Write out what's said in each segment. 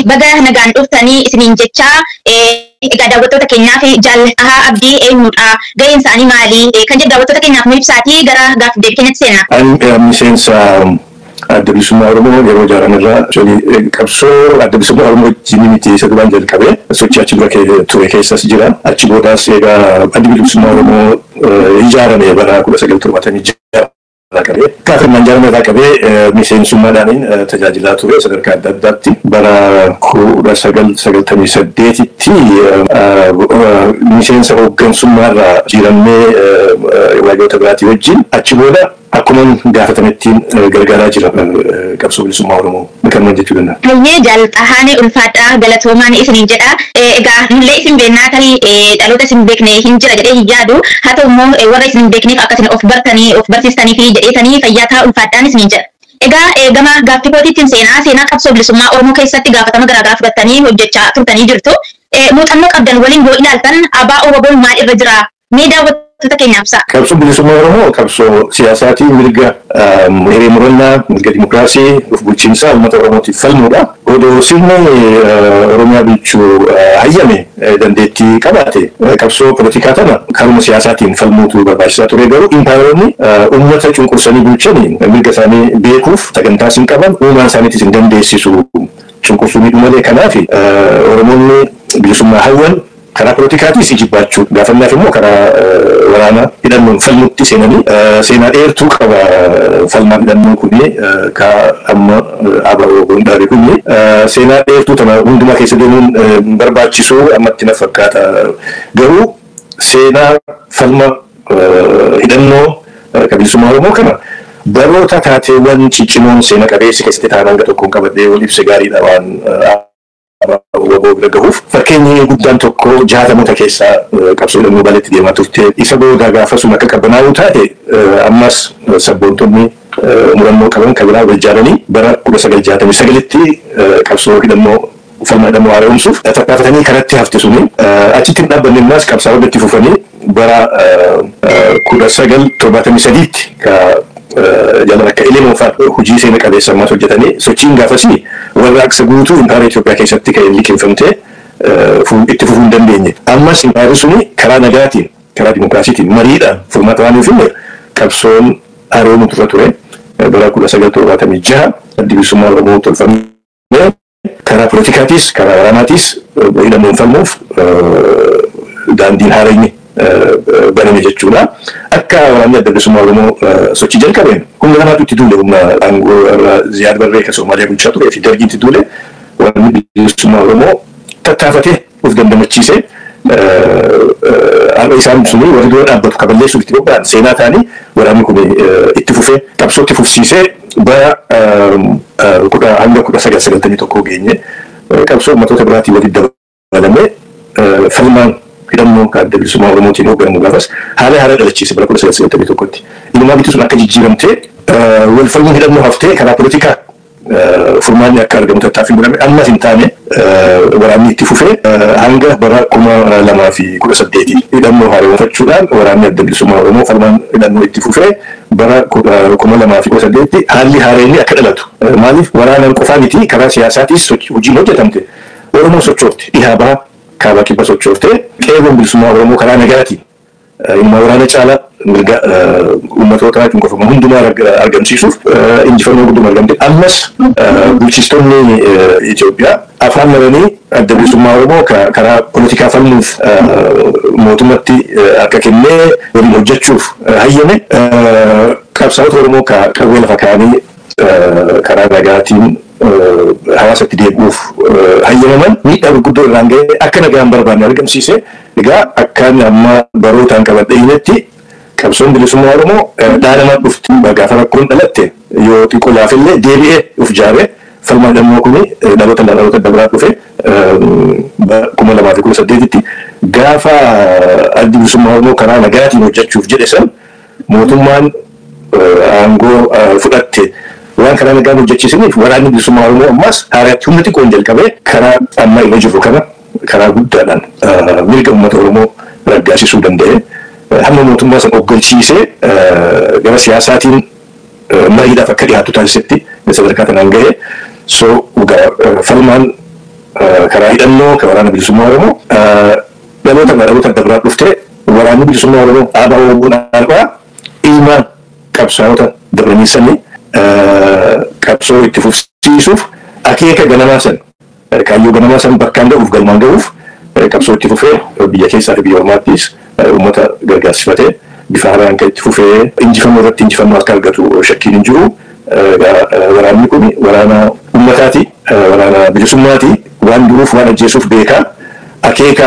Baga nagaan dhuftanii isiniin jechaa, egaa daawwattoota keenyaaf Jaal Xahaa Abdii eenyudha? Gaheen isaanii maali? Kan jedhu daawwattoota keenyaaf nu ibsaatii gara gaaffii deebii keenyatti seenna. Ani miseensa Adda Bilisummaa Oromoo yeroo ijaaran irraa, qabsoo Adda Bilisummaa Oromoo wajjin miti isa duraan jalqabe, sochii achi dura ture keessas jira. Achi boodaas egaa Adda Bilisummaa Oromoo ijaarame bara 1976 qabee, gaafa inni ijaarame irraa qabee miseensummaadhaan tajaajilaa ture sadarkaa adda addaatti. Bara 1998tti miseensa hooggansummaarraa jijjiiramnee waajoota biraatii wajjin achi booda akkuma gaafatamettiin gargaaraa jira qabsoo bilisummaa Oromoo kan jechuu danda'a. Hayyee, Jaal Xahaanee, ulfaadhaa, galatoomaan isiniin jedha. Egaa nullee isin beeknaa, tarii dhaloota isin beekne hin jira jedhee hin yaadu. Haa ta'u immoo warra isin beekneef akka isin of bartanii of barsiistanii fi jedheetanii fayyaa ta'a, ulfaadhaan isiniin jedha. Egaa gama gaaffii kootiittiin seenaa qabsoo bilisummaa Oromoo keessatti gaafatama garaagaraa fudhattanii hojjechaa turtanii jirtu. Muuxannoo qabdan waliin yoo ilaaltan ABO WBOn maal irra jira? Mee daawwattoota keenyaaf ibsaa. Qabsoon bilisummaa Oromoo qabsoo siyaasaatii, mirga hiree murannaa, mirga dimokiraasii, of bulchiinsaa uummata Oromootiif falmuudha. Odoo sirni Oromiyaa bulchuu hayyame, dandeettii qabaate, qabsoo poolitikaa tana karuma siyaasaatiin falmuutu barbaachisaa ture. Garuu impaayeroonni uummata cunqursanii bulchanii mirga isaanii beekuuf sagantaas hin qaban, uumaan isaaniitis hin dandeessisu cunqursuu miidhuu malee. Kanaaf Oromoonni bilisummaa hawwan karaa poolitikaatiis ijibbaachuu gaafannaaf immoo karaa waraana hidhannoon falmutti seenanii seenaa dheertuu qaba. Falmaan hidhannoo kuni ka amma ABO dhaabe kuni seenaa dheertuu tana hundumaa keessa deemuun barbaachisu ammatti na fakkaata. Garuu seenaa falma hidhannoo ka bilisummaa Oromoo kana baroota taateewwan ciccimoon seena qabeessi keessatti ta'an hanga tokkoon qabadhee wal ibse gaariidha waan WBO bira gahuuf. Fakkeenyi guddaan tokko 60moota keessaa qabsoo hidhannoo Baaleetti deemaa turte. Isa booda gaafa sun akka qabbanaa'uu taate ammas sabboontonni murannoo qaban kan biraa wal ijaaranii bara 1969tti qabsoo hidhannoo, falma hidhannoo haaromsuuf tattaafatanii karatti hafte suni achitti hin dhaabbanne. Ammas qabsaa'onni itti fufanii bara 1973tti ka jalan akka Elemoo fa'aa hojii seena qabeessa ammaas hojjetanii sochiin gaafasii warraaqsa guutuu impaayera Itoophiyaa keessatti kan liqeeffamtee itti fufuu hin dandeenye. Ammas impaayerri suni karaa nagaatiin, karaa dimokiraasiitiin, mariidhaan furmaata waan hin finne qabsoon haaroomutu irra ture. Bara 1976 Addi Bilisummaa Oromoo tolfamee karaa poolitikaatiis karaa waraanaatis hidhannoon falmuuf daandiin haarayni baname jechuudha. Akka waraanni Adda Bilisummaa Oromoo sochii jalqabeen humna lamaatu itti duule: humna aangoo irra Ziyaad Barree kan Somaaliyaa bulchaa turee fi Dargii itti duule. Waraanni bilisummaa Oromoo tattaafatee of dandamachiisee har'a isaan suni warri dura dhaabbatu kaballeessuuf itti bobba'an seenaa ta'anii waraanni kun itti fufee qabsoo itti fufsiisee bara hanga 1991 geenye qabsoo uummattoota biraatiin walitti dabalamee falmaan hidhannoo kan Adda Bilisummaa Oromootiin hoogganamu gaafas haala haaraa dhalachiise bara 1991tti. Inumaa bitti sun akka jijjiiramtee wal falmuun hidhannoo haftee karaa poolitikaa furmaanni akka argamu tattaaffii godhame ammas hin taane. Waraanni itti fufee hanga bara 2018 hidhannoo haaromfachuudhaan waraanni Adda Bilisummaa Oromoo falmaan hidhannoo itti fufee bara 2018tti haalli haareenni akka dhalatu. Maaliif? Waraanaan qofaa miti, karaa siyaasaatiis hojiin hojjetamte Oromoo sochoofte, dhihaa baha, kaabaa kibba sochooftee qeerroon bilisummaa Oromoo karaa nagaatiin ilma waraana caalaa mirga uummatoota cunqurfaman hundumaa argamsiisuuf injifannoo gudduma argamte. Ammas bulchitoonni Itoophiyaa afaan maranii Adda Bilisummaa Oromoo karaa poolitikaa falmuuf mootummatti akka kennee waliin hojjechuuf hayyame qabsaa'ota Oromoo qawwee lafa kaa'anii karaa nagaatiin hawaasatti deebi'uuf hayyamaman miidhaa gurguddoo irraan ga'ee akka nagaan barbaanne argamsiise. Egaa akkaan amma barootaan qabadhe himetti qabsoon bilisummaa Oromoo dhaalamaan dhufti. Gaafa rakkoon dhalatte yoo xiqqoo laafillee deebi'ee of jaaree falmaa hidhannoo kuni dhaloota dhaloota dabalaa dhufe. 2018tti gaafa Addi Bilisummaa Oromoo karaa nagaatiin hojjechuuf jedhe san mootummaan aangoo fudhatte waan karaa nagaan hojjechiisaniif waraanni bilisummaa Oromoo ammas haaraatti humna xiqqoon jalqabee karaa amma irra jirru kana karaa guddaadhaan mirga uummata Oromoo raggaasisuu danda'e. Hamma mootummaa sana hoggansiisee gara siyaasaatiin mariidhaaf akka dhiyaatu taasisetti sadarkaa kanaan gahe. So falmaan karaa hidhannoo kan waraana bilisummaa Oromoo dhaloota irraa dhaloota adda biraa dhuftee waraanni bilisummaa Oromoo dhaabaa Oromoon dhaabaa ilma qabsaa'ota dabranii sanii qabsoo itti fufsiisuuf akeeka ganamaa san kaayyoo ganamaa san bakkaan ga'uuf galmaan ga'uuf qabsoo itti fufee biyya keessaa fi biyya ormaattis uummata gargaarsifatee bifa haaraan kan itti fufee injifannoo irratti injifannoo akka argatu shakkiin hin jiru. Waraanni kun waraana uummataati, waraana bilisummaati, waan duruuf waan ajjeesuuf beekaa akeeka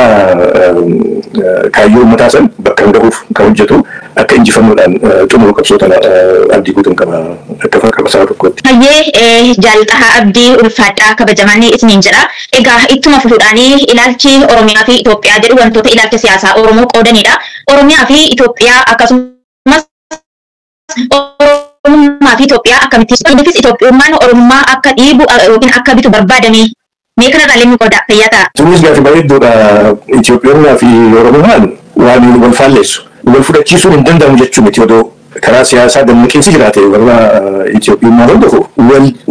kaayyoo uummataa san bakkaan gahuuf kan hojjetu akka injifannoodhaan xumuru qabsoo tana abdii guutuun qaba akka qabsaa'aa tokkotti. Hayyee jaalxahaa Abdii ulfaadhaa kabajamanii isiniin jedha. Egaa ittuma fufuudhaanii ilaalchi Oromiyaa fi Itoophiyaa jedhu wantoota ilaalcha siyaasaa Oromoo qoodanidha. Oromiyaa fi Itoophiyaa akkasumas Oromummaa fi Itoophiyaa akkamitti innis Itoophiyummaan Oromummaa akka dhiibu yookiin akka bitu barbaadame mee kanarraa illee nu qooda fayyaa ta'a. Tunis gaaffii bareedduudha. Itoophiyummaa fi Oromummaan waan wal faalleessu. Wal fudhachiisuun hin danda'amu jechuu miti odoo karaa siyaasaa dammaqiinsi jiraate warra Itoophiyummaa hordofu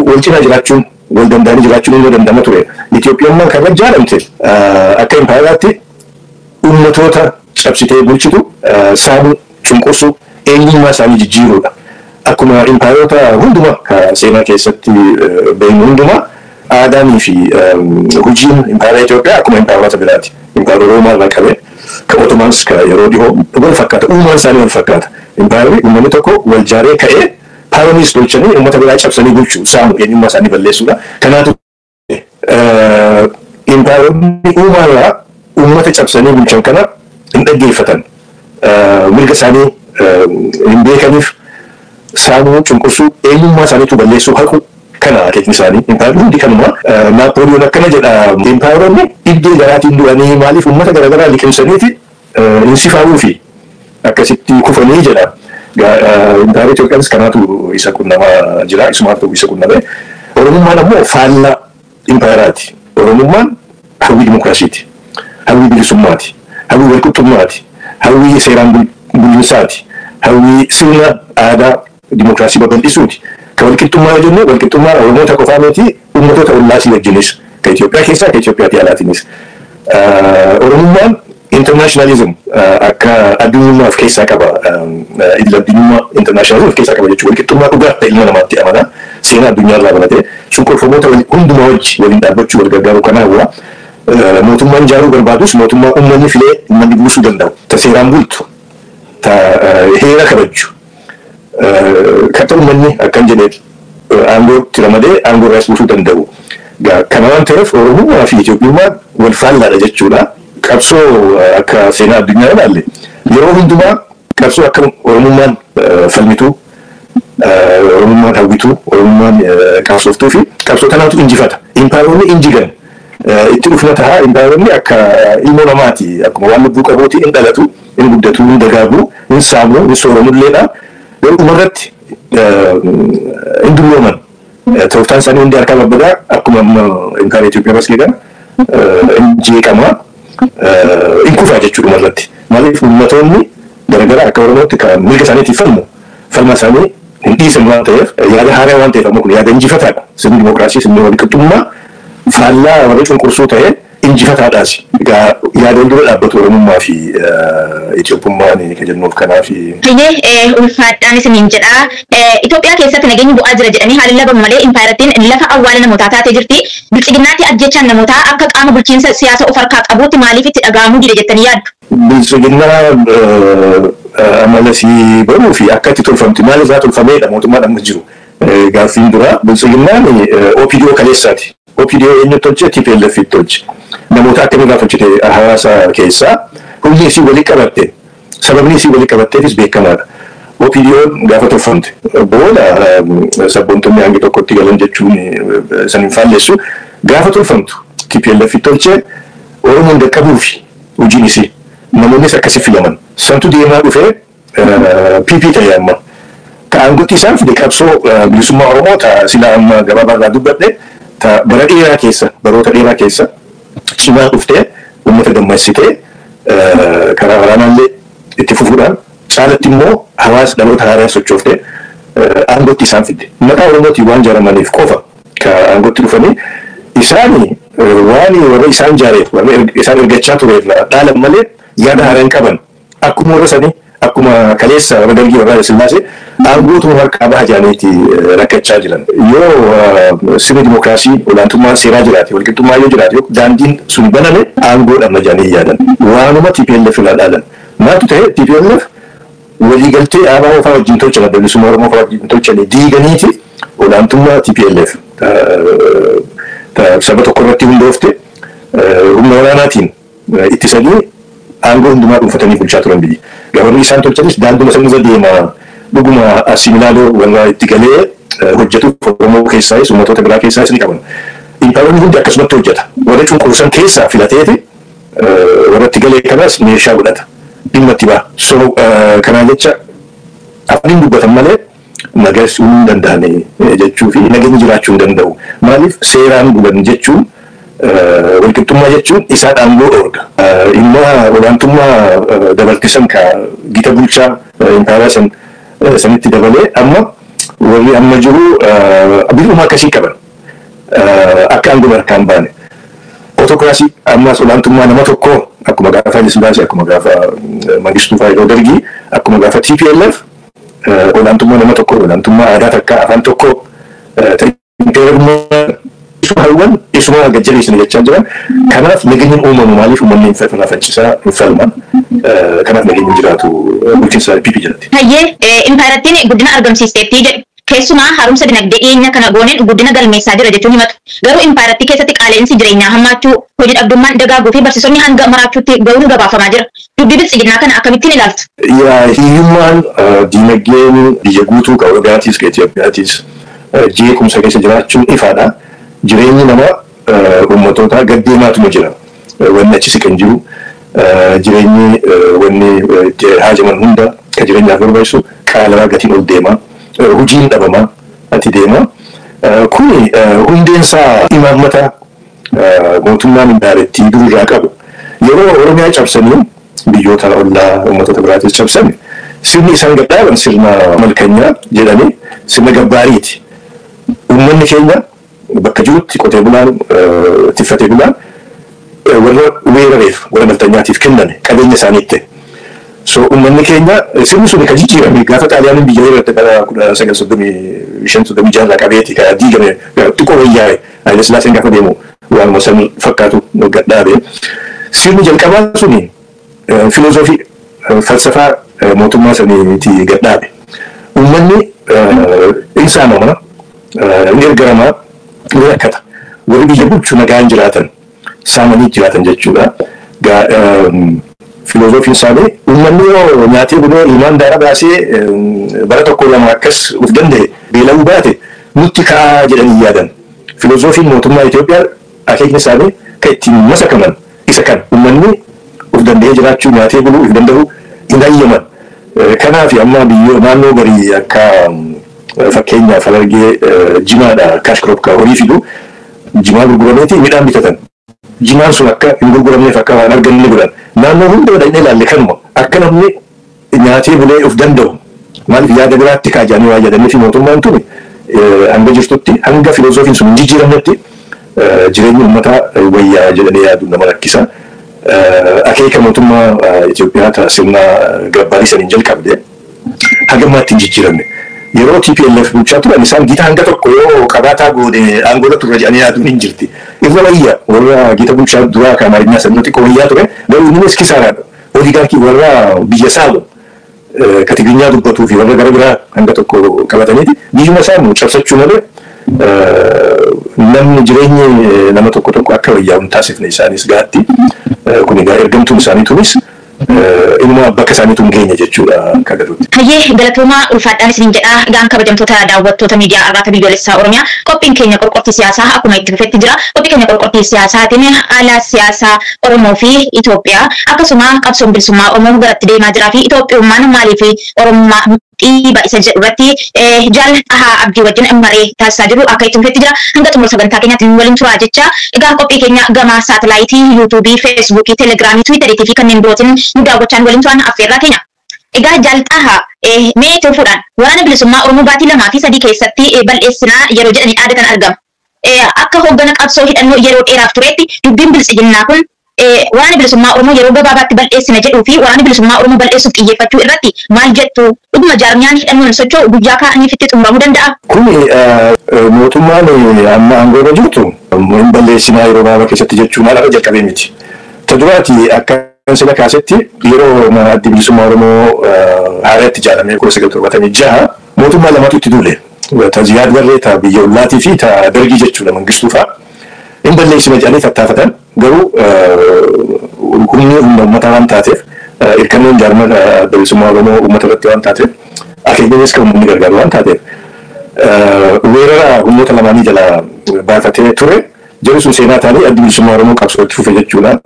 wal cinaa jiraachuun wal danda'anii jiraachuun ni danda'ama ture. Itoophiyummaan kan ijaaramte akka impaayeraatti uummatoota cabsitee bulchitu saamuu, cunqursuu, eenyummaa isaanii jijjiiruudha. Akkuma impaayeroota hundumaa kan seenaa keessatti beeknu hundumaa aadaanii fi hojiin impaayera Itoophiyaa akkuma impaayeroota biraati. Impaayera Roomaa irraa qabee kan Ottomans kan yeroo dhihoo wal fakkaata. Uumaan isaanii wal fakkaata. Impaayerri uummanni tokko wal jaaree ka'ee paaroniis tolchanii uummata biraa cabsanii bulchuu saamu eenyummaa isaanii balleessuudha. Kanaatu impaayeronni uumaarraa uummata cabsanii bulchan kana hin dhaggeeffatan. Mirga isaanii hin beekaniif saamuu, cunqursuu, eenyummaa isaaniitu balleessuu haqu kana akeekni isaanii. Impaayerri hundi kanuma. Naapooliyoon akkana jedha. Impaayeronni dhibdee garaatiin du'anii maaliif uummata garaagaraa liqimsaniiti hin sifaa'uu fi akkasitti kufanii jedha. Impaayerri Itoophiyaanis kanaatu isa qunnamaa jira. Isumaatu isa qunname. Oromummaan ammoo faallaa impaayeraati. Oromummaan hawwii dimokiraasiiti. Hawwii bilisummaati. Hawwii walqixxummaati. Hawwii seeraan bulchiinsaati. Hawwii sirna aadaa dimokiraasii babal'isuuti. Kan walqixxummaa yoo jennu walqixxummaan Oromoota qofaa miti uummatoota ollaasii wajjinis kan Itoophiyaa keessaa kan Itoophiyaatii alaatiinis. Oromummaan internationalism akka addunyummaa of keessaa qaba. Idil addunyummaa internationalism of keessaa qaba jechuudha. Walqixxummaa dhugaa ta'e ilma namaatti amana. Seenaa addunyaa irraa baratee cunqurfamoota hundumaa wajji waliin dhaabbachuu wal gargaaruu kana hawwa. Mootummaan ijaaruu barbaadus mootummaa uummanni filee uummanni buusuu danda'u. Ta seeraan bultu, ta heera kabajju. Kan ta'u uummanni akkan jedhee aangootti ramadee aangoo irraas buusuu danda'u. Kana waan ta'eef Oromummaa fi Itoophiyummaan wal faallaadha jechuudha. Qabsoo akka seenaa addunyaa ilaalle yeroo hundumaa qabsoo akka Oromummaan falmituu, Oromummaan hawwituu, Oromummaan qabsooftuu fi qabsoo kanaatu injifata. Impaayeronni injigan itti dhufna tahaa impaayeronni akka ilmoo namaati akkuma waan lubbuu qabuuti hin dhalatu, hin guddatu, hin dagaagu, hin saamu, hin sooromulleedha. Garuu dhumarratti hin dullooman. Tooftaan isaanii hundi harkaa babbadaa akkuma amma impaayera Itoophiyaa baskee kana hin jeeqamaa, hin kufaa jechuudha dhumarratti. Maaliif uummattoonni garaagaraa akka Oromootti kan mirga isaaniitiif falmu falma isaanii hin dhiisan waan ta'eef yaada haaraa waan ta'eef amma kun yaada injifataadha. Sirni dimokiraasii sirni walqixxummaa faallaa warra cunqursuu ta'e injifataadhaas. Egaa yaada wal dura dhaabbatu Oromummaa fi Itoophiyummaan kan jennuuf kanaaf. Hayyee ulfaadhaan isiniin jedha. Itoophiyaa keessatti nageenyi bu'aa jira jedhanii haalli labamu malee impaayerattiin lafa awwaala namootaa taatee jirti. Bilchiginnaatti ajjechaan namootaa akka qaama bulchiinsa siyaasa of harkaa qabuutti maaliif itti dhaga'amuu dide jettanii yaaddu? Bilchiginnaa amalasii baruu fi akka itti tolfamti maal irraa tolfameedha mootummaan amma jiru. Gaaffiin dura bilchiginnaan OPDO kaleessaati. OPDO eenyu tolche TPLF tolche. Namoota akkamirraa tolchite hawaasa keessaa humni isii walii qabatte sababni isii walii qabatteefis beekamaadha. OPDO'n gaafa tolfamte booda sabboontonni hangi tokkotti galan jechuun san hin faalleessu gaafa tolfamtu TPLF tolche Oromoon qaqqabuufi hojiin isii namoonnis akkasi filaman. Santu deemaa dhufee PP ta'e amma. Ka aangootti isaan fide qabsoo bilisummaa Oromoo ta sila amma gabaabaa irraa dubbadhe ta bara dheeraa keessa baroota dheeraa keessa cimaa dhuftee uummata gammachiisitee karaa waraanaallee itti fufuudhaan caalatti immoo hawaasa dhaloota haaraa sochooftee aangootti isaan fidde. Maqaa Oromootiin waan jaaramaniif qofa ka aangootti dhufanii isaani Waan warra isaan jaareef, warra isaan ergachaa tureef dhaalan malee yaada haaraa hin qaban. Akkuma warra sanii, akkuma kaleessa warra Dargii, warra Sillaasee aangootuma harkaa baha jedhaniiti rakkachaa jiran. Yoo sirni dimookiraasii, olaantummaan seeraa jiraate, walqixxummaa yoo jiraate, yoo daandiin sun baname, aangoo dhabna jedhanii yaadan. Waanuma TPLF irraa dhaalan. Maaltu ta'e? TPLF waliigaltee ABO fa'aa wajjin tolchan, Adda Bilisummaa Oromoo fa'aa wajjin tolchanii diiganiiti olaantummaa TPLF saba tokko irratti hundoofte humna waraanaatiin ittisanii aangoo hundumaa dhuunfatanii bulchaa turan biyya. Gabarri isaan tolchanis daanduma sanirra deema. Dhuguma assimilaaloo warra itti galee hojjetuuf Oromoo keessaayis uummatoota biraa keessaayis ni qaban. Impaayeronni hundi akkasumatti hojjeta. Warra cunqursan keessaa filateeti warra itti galee kanas meeshaa godhata. Dhimma itti baha. So kanaan jecha afaan dubbatan malee nageessuu hin danda'ani jechuu fi nageenyi jiraachuu hin danda'u. Maaliif? Seeraan bulan jechuun, walqixxummaa jechuun isaan aangoo dhoorga. Immoo olaantummaa dabaltisan ka gita bulchaa impaayeraa san sanitti dabalee amma warri amma jiru bifuma akkasii qaban akka aangoo harkaan baane. Autocracy, ammas olaantummaa nama tokkoo, akkuma gaafa Haile Sillaasee, akkuma gaafa Mangistuu fa'aa yeroo Dargii, akkuma gaafa TPLF, olaantummaa nama tokkoo, olaantummaa aadaa takkaa, afaan tokkoo, isuma hawwan isuma gajjabeessina jechaa jiran. Kanaaf nageenyi uumamu. Maaliif? Uummanni hin faccisaa, hin falma. Kanaaf nageenyi jiraatu bulchiinsa PP jalatti. Hayyee, impaayirattiin guddina argamsiisteettii jedhu. Keessumaa haaromsa dinagdee dhiyeenya kana gooneen guddina galmeessaa jira jechuun himatu. Garuu impaayirattii keessatti qaala'insi jireenyaa hammaachuu, hojii dhabdummaan dagaaguu fi barsiisonni hanga maraachuutti gahuun gabaafamaa jira. Dubbii Biltsiginnaa kana akkamittiin ilaaltu? Hiyyummaan, dinagdeen biyya guutuu ka Oromiyaatiis ka Itoophiyaatiis jeequmsa keessa jiraachuun ifaadha. Jireenyi nama uummatootaa gad deemaatuma jira. Wanni achi siqan jiru, jireenyi, wanni itti haajaman hunda ka jireenyaaf barbaachisu qaala'aa, gatiin ol deema. Hojiin dhabamaa ati deema. Kuni hundeensaa imaammata mootummaan impaayirattii durirraa qabu. Yeroo Oromiyaa cabsanii biyyoota ollaa uummatoota biraatis cabsan, sirni isaan gadhaaban sirna malkanyaa jedhanii sirna gabbaariiti. Uummanni keenya bakka jirutti qotee bulaan, tiffatee bulaan warra weerareef, warra maltanyaatiif kenname, qabeenya isaaniitti. So uummanni keenya sirni sun kan jijjiirame gaafa Xaaliyaaniin biyya weerarte bara 1935, 36 qabeeti kan diigame, xiqqoo wayyaa'e. Haile Sillaaseen gaafa deemu waanuma san fakkaatu gadhaabe. Sirni jalqabaa suni filozoofii, falsafaa mootummaa saniiti gadhaabe. Uummanni in saamama, in ergaramaa, ni rakkata. Warri biyya bulchu nagaan jiraatan, saamanii jiraatan jechuudha. Filozoofiin isaanii uummanni yoo nyaatee bulee ilmaan daara baasee bara tokko lama akkas of danda'e, beela'uu baate, nutti ka'aa jedhanii yaadan. Filozoofiin mootummaa Itoophiyaa, akeekni isaanii kan ittiin masakaman isa kan uummanni of danda'ee jiraachuu, nyaatee buluu of danda'u hin hayyaman. Kanaaf amma biyyoo naannoo garii akka fakkeenyaaf Harargee jimaadha, cash crop ka horii fidu, jimaa gurgurameeti midhaan bitatan. Jimaan sun akka hin gurguramneef, akka waan arganne godhan. Naannoo hunda dhaqnee ilaalle kanuma, akka namni nyaatee bulee of danda'u. Maaliif? Yaada biraatti kaajanii waa jedhanii fi mootummaan tuni hanga jirtutti, hanga filozoofiin sun hin jijjiiramnetti, jireenyi uummataa wayyaa jedhanii yaaduu nama rakkisa. Akeeka mootummaa Itoophiyaa sirna gabbaarii saniin jalqabde haga ammaatti hin jijjiiramne. Yeroo TPLF bulchaa turan isaan gita hanga tokko yoo qabaataa goone aangoorra turre jedhanii yaaduun hin jirti. Irra wayya warra gita bulchaa duraa kan Amaariñaa sanii xiqqoo wayyaa ture, garuu innis kisaaraadha. Oligaarkii warra biyya saamu ka Tigiriñaa dubbatuu fi warra gara biraa hanga tokko qabataniiti biyyuma saamu cabsachuu malee namni jireenyi nama tokko tokko akka wayyaa'u hin taasifne isaanis gaatti. Kun egaa ergamtuun isaanii tunis inuma bakka isaaniitu hin geenye jechuudha akka galuutti. Hayyee, galatoomaa, ulfaadhaan isiniin jedha. Egaan kabajamtoota daawwattoota miidiyaa Arraata Biyyoolessaa Oromiyaa, qophiin keenya Qorqortii Siyaasaa akkuma itti fufetti jira. Qophii keenya Qorqortii Siyaasaatiin haala siyaasaa Oromoo fi Itoophiyaa, akkasuma qabsoon bilisummaa Oromoo garatti deemaa jiraa fi Itoophiyummaan maalii fi Oromummaa dhiiba isa jedhu irratti Jaal Xahaa Abdii wajjin maree taasisaa jiru akka itti fufetti jira. Hanga xumura sagantaa keenyaatti nu waliin turaa jecha. Egaa qophii keenya gama saatalaayitii, yuutuubii, feesbuukii, telegiraamii, tiwiitariitii fi kanneen birootiin nu daawwachaan waliin turan affeerraa keenya. Egaa Jaal Xahaa, mee itti fufuudhaan waraana bilisummaa Oromoo baatii 2 fi 3 keessatti bal'eessinaa yeroo jedhanii dhaadatan argama. Akka hooggana qabsoo hidhannoo yeroo dheeraaf turetti dubbiin biltsiginnaa kun waraana bilisummaa Oromoo yeroo gabaabaatti bal'eessina jedhuu fi waraana bilisummaa Oromoo bal'eessuuf xiyyeeffachuu irratti maal jettu? Dhuguma jaarmiyaan hidhannoon socho'u guyyaa kaa'aniifitti xumuramuu danda'a? Kuni mootummaan amma aangoo irra jirtu hin balleessinaa yeroo gabaabaa keessatti jechuun haala jalqabee miti. Ta duraati akka sila kaasetti yeroo addi bilisummaa Oromoo haaraatti ijaaramee 1976 mootummaa lamatu itti duule. Ta Ziyaad Barree ta biyya ollaatii fi ta Dargii jechuudha Mangistuu fa'a. Hin balleessina jedhanii tattaafatan garuu humni humna uummataa waan taateef hirkannoon jaarmaa bilisummaa Oromoo uummata irratti waan taateef akeeknis kan uummanni gargaaru waan taateef weerara humnoota lamaanii jala baafatee ture jedhu sun seenaa ta'anii addi bilisummaa Oromoo qabsootti fufe jechuudha.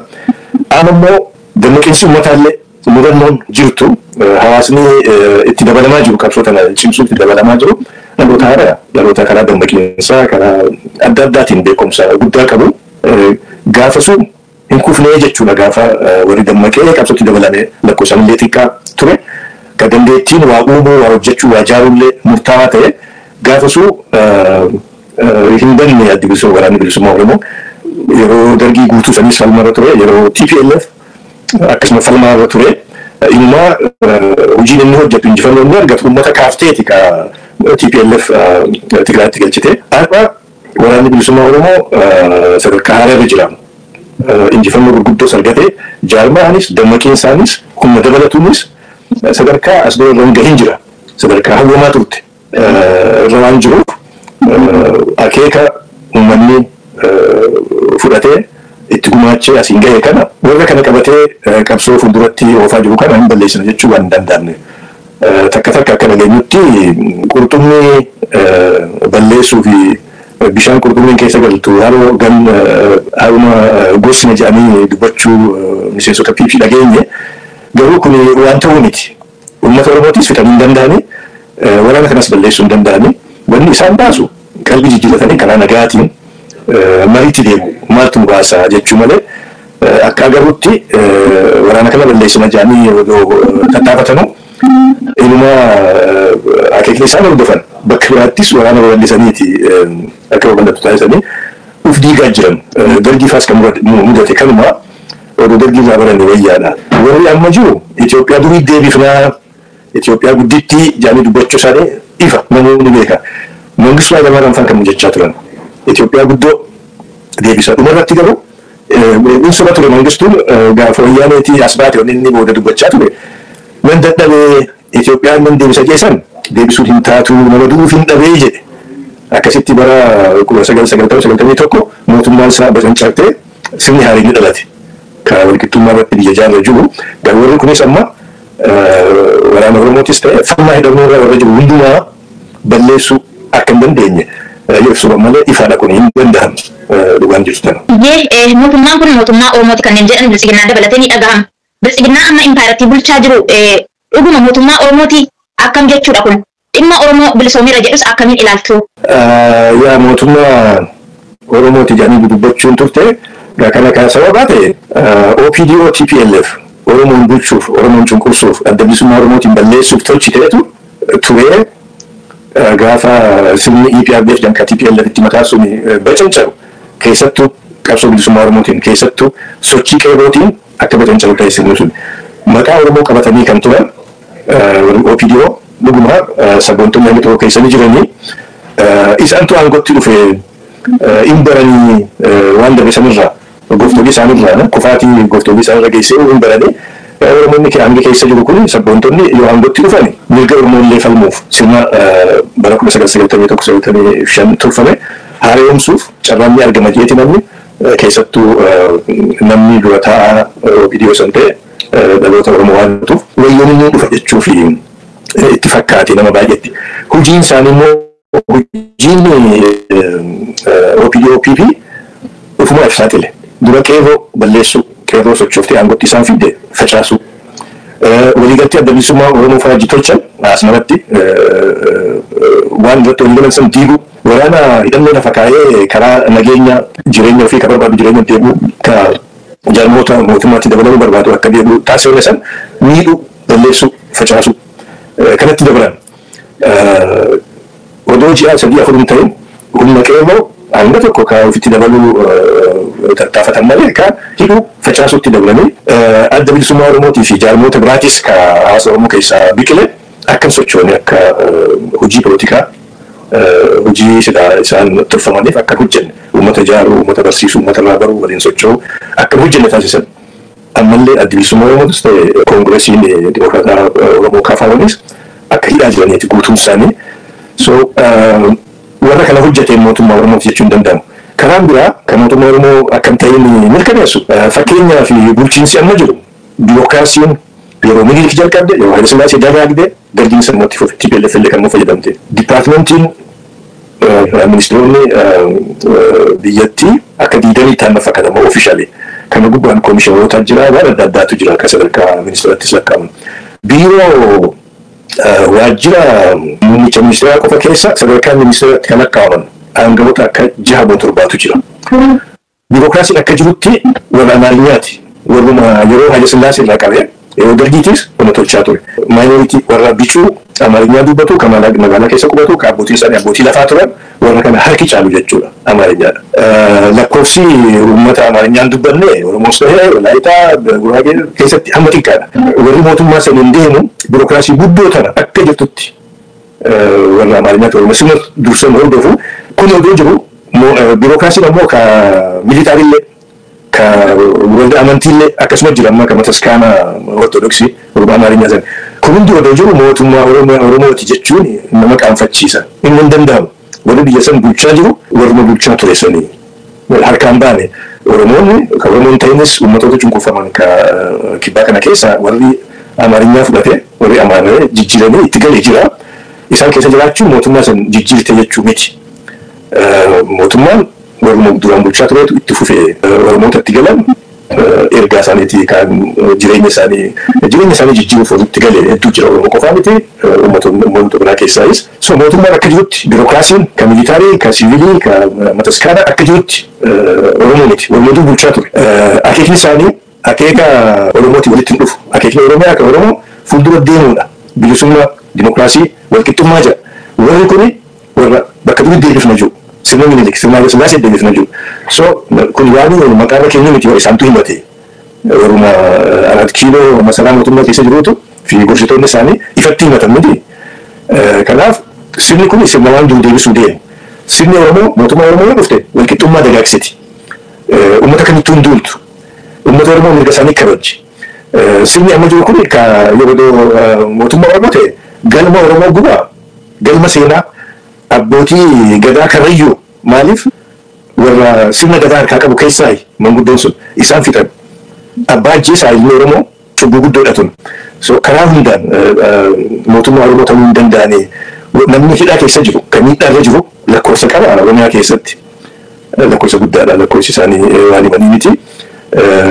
Amma immoo dammaqinsi uummataallee mudannoon jirtu hawaasni itti dabalamaa jiru qabsoo tana cimsuu itti dabalamaa jiru dhaloota haaraa dhaloota karaa dammaqiinsaa karaa adda addaatiin beekumsa guddaa qabu gaafa sun hin kufnee jechuudha gaafa warri dammaqee qabsootti dabalame lakkoofsaan illee xiqqaa ture ka dandeettiin waa uumuu waa hojjechuu waa ijaaruullee murtaawaa ta'e gaafa sun hin banne addi bilisummaa waraanni bilisummaa Oromoo yeroo dargii guutuu sanis falmarra ture yeroo TPLF akkasuma falmarra ture immoo hojiin inni hojjetu injifannoo inni argatu uummata kaafteeti ka TPLF Tigraayitti galchite. Har'a waraanni bilisummaa Oromoo sadarkaa haaraa irra jira. Injifannoo gurguddoos argate jaarmaanis dammaqiinsaanis humna dabalatuunis sadarkaa as dura irra hin gahin jira. Sadarkaa hawwamaa turte irra waan jiruuf akeeka uummanni fudhatee itti gumaachee asiin gahe kana warra kana qabatee qabsoo fuulduratti oofaa jiru kana hin balleessina jechuu waan hin danda'amne. Takka takka akka dhageenyutti qurxummii balleessuu fi bishaan qurxummiin keessa galtu haroo gan haruma gosna jedhanii dubbachuu miseensota PP dhageenye garuu kun waan ta'uu miti. Uummata Oromootis fixanii hin danda'ani waraana kanas balleessuu hin danda'ani wanni isaan baasu qalbii jijjiirratanii karaa nagaatiin mariitti deemu maaltu nu baasa jechuu malee akka agarrutti waraana kana balleessina jedhanii odoo tattaafatanu inuma akeekni isaan hordofan bakka biraattis waraana babal'isaniiti akka babal'atu taasisanii uf diigaa jiran dargii faas kan mudate kanuma odoo dargii irraa baranii wayyaadha. Warri amma jiru Itoophiyaa durii deebifnaa Itoophiyaa gudditti jedhanii dubbachuu isaanii ifa namoonni beeka. Mangistuu Hayilamaariyaam faan kan jechaa turan. Itoophiyaa guddoo deebisa. Dhumarratti garuu inni soba ture Mangistuun gaafa wayyaaneetii as baate wanni inni booda dubbachaa ture. Nan dadhabee Itoophiyaan nan deebisa jeesan deebisuun hin taatu nama du'uuf hin dhabee jedhe. Akkasitti bara 1990-91 mootummaan isaa bacancartee sirni haaraan ni dhalate. Karaa walqixxummaa irratti biyya ijaarra jiru. Garuu warri kunis amma waraana Oromootis ta'e falmaa hidhannoo irra warra jiru hundumaa balleessuu akka hin dandeenye yoo ibsu malee ifaadha kun hin danda'amu dhugaan jirtu tana. Iyyee mootummaan kun mootummaa Oromooti kanneen jedhan biltsiginnaa dabalatee ni dhagahama. Biltsiginnaa amma impaayiratii bulchaa jiru dhuguma mootummaa Oromooti akkam jechuudha kun? Dhimma Oromoo bilisoomeera jedhus akkamiin ilaaltu? Yaa mootummaa Oromooti jedhanii dubbachuun turte kana kan sababa ta'e OPDO TPLF Oromoon bulchuuf Oromoon cunqursuuf adda bilisummaa Oromootiin balleessuuf tolchiteetu turee gaafa sirni EPRDF jedhan kan TPLF itti makaa sun bacancaru keessattuu qabsoo bilisummaa Oromootiin keessattuu sochii qeerrootiin akka bacancaru ta'e sirni sun maqaa Oromoo qabatanii kan turan OPDO dhuguma sabboontonni hanga tokko keessanii jiranii isaantu aangootti dhufe hin baranii waan darbe sanirraa gooftolii isaanirraa kufaatii gooftolii isaanirra geessee hin baranii Oromoonni hanga keessa jiru kun sabboontonni yoo aangootti dhufan mirga Oromoollee falmuuf sirna bara 1991-95 tolfame haaromsuuf carraan ni argama jeeti namni keessattuu namni dura taa'aa OPDO san ta'e dhaloota Oromoo waan ta'uuf wayyoon inni dhufa jechuu fi itti fakkaate nama baay'eetti. Hojiin isaanii immoo hojiin OPDO PP ofuma ibsaatile. Dura qeerroo balleessuu qeerroo sochooftee aangootti isaan fidde facaasuu. Waliigaltee adda bilisummaa Oromoo faajii tolchan asmaratti waan irratti waliigalan san diiguu waraana hidhannoo lafa kaa'ee karaa nageenya jireenya ofii kan barbaadu jireenya deemuu ka jaarmoota mootummaatti dabalamuu barbaadu akka deemu taasifame san miidhuu balleessuu facaasuu kanatti dabalan. Odoo ji'a sadii afur hin ta'in humna qeerroo Hanga tokko kan ofitti dabaluu tattaafatan malee kan hidhuu facaasuutti dabalanii Adda Bilisummaa Oromootii fi jaarmoota biraatis kan hawaasa Oromoo keessaa biqile akka hin sochoone, akka hojii polotikaa, hojii silaa isaan tolfamaniif akka hin hojjenne, uummata ijaaruu, uummata barsiisuu, uummata irraa baruu, waliin socho'uu akka hin hojjenne taasisan. Ammallee Addi Bilisummaa Oromootis ta'e Koongiresiin Dimokiraataa Oromoo KFOnis akka hidhaa jiraniiti guutuun isaanii. So warra kana hojjeteen mootummaa Oromooti jechuun hin danda'amu. Karaan biraa kan mootummaa Oromoo akka hin ta'in mirkaneessu, fakkeenyaa fi bulchiinsi amma jiru, biirokiraasiin yeroo Minilik jalqabde, yeroo Haile Sillaasee dagaagde, Dargiin sanumatti fufe, TPLF illee kan fayyadamte. Dipaartimentiin, ministeeronni biyyattii akka 20 ta'an fakkaatama officially. Kana gubbaan koomishineroota jira, waan adda addaatu jira akka sadarkaa ministeerattis lakkaa'amu. Biiroo waajjira muummicha ministeeraa qofa keessa sadarkaa ministeeratti kan lakkaa'aman aangawoota akka jaha moo torbaatu jira. Biirokiraasiin akka jirutti warra Amaariyaati. Warruma yeroo Haile Sillaasee irraa qabee yeroo Dargiitis kana tolchaa ture. Minority warra bicuu Amaarinyaa dubbatu, kan magaalaa keessa qubatu, kan abbootiin isaanii abbootii lafaa turan, warra kana harki caalu jechuudha Amaarinyaadha. Lakkoofsi uummata Amaarinyaan dubbanne Oromoos ta'ee Walaayitaa, Guraagee keessatti hamma xiqqaadha. Warri mootummaa saniin deemu biirokiraasii guddoo tana akka jirtutti warra Amaarinyaa ta'u sirna dursan hordofu. Kun odoo jiru, biirokiraasiin ammoo ka militaarillee, ka waldaa amantiillee akkasuma jira, amma ka mataskaana Ortodoksii warra Amaarinyaa sana. Kun hundi odoo jiru mootummaa Oromooti jechuun nama qaanfachiisa. Inni hin danda'amu. Warri biyya san bulchaa jiru warruma bulchaa ture sanii. Harkaan baane Oromoonni, kan Oromoon ta'inis, uummatoota cunqurfaman ka kibbaa kana keessa warri Amaarinyaa fudhate, warri Amaaree jijjiiranii itti galee jira. Isaan keessa jiraachuun mootummaa san jijjiirte jechuu miti. Mootummaan warruma duraan bulchaa turetu itti fufee Oromoota itti galan ergaa isaaniitii kan jireenya isaanii jijjiiruuf walitti galee hedduu jira. Oromoo qofaa miti, uummatoota biraa keessaayis. So mootummaan akka jirutti, biirokiraasiin kan militaarii, kan siivilii, kan mataskaanaa akka jirutti Oromoo miti. Warra dur bulchaa ture. Akeekni isaanii akeeka Oromootii walitti hin dhufu. Akeekni Oromiyaa kan Oromoo fuuldura deemuudha. Bilisummaa, dimokiraasii, walqixxummaa jira. Warri kuni warra bakka durii deebifna jiru. Sirna Minilik, sirna Haile Sillaasee deebifna jiru. So kun waan maqaa keenya miti, isaantu himate. Warruma Arat Kiiloo masaraa mootummaa keessa jirutu fi gorsitoonni isaanii ifatti himatan miti. Kanaaf sirni kun sirna waan dur deebisuu deemu. Sirni Oromoo, mootummaa Oromoo yoo dhufte, walqixxummaa dagaagsiti. Uummata kamittuu hin duultu. Uummata Oromoo mirga isaanii kabajji. Sirni amma jiru kun ka yeroo mootummaa Oromoo ta'e galma Oromoo gubaa, galma seenaa abbootii gadaa Karrayyuu, maaliif warra sirna gadaa harkaa qabu keessaa manguddoon sun isaan fixan. Abbaa ajjeesaa ilmi Oromoo cubbuu guddoodha tun. So karaa hundaan mootummaa Oromoo ta'uu hin danda'anii. Namni hidhaa keessa jiru, kan miidhaa irra jiru lakkoofsa qaba Oromiyaa keessatti. Lakkoofsa guddaadha, lakkoofsi isaanii waan himanii miti.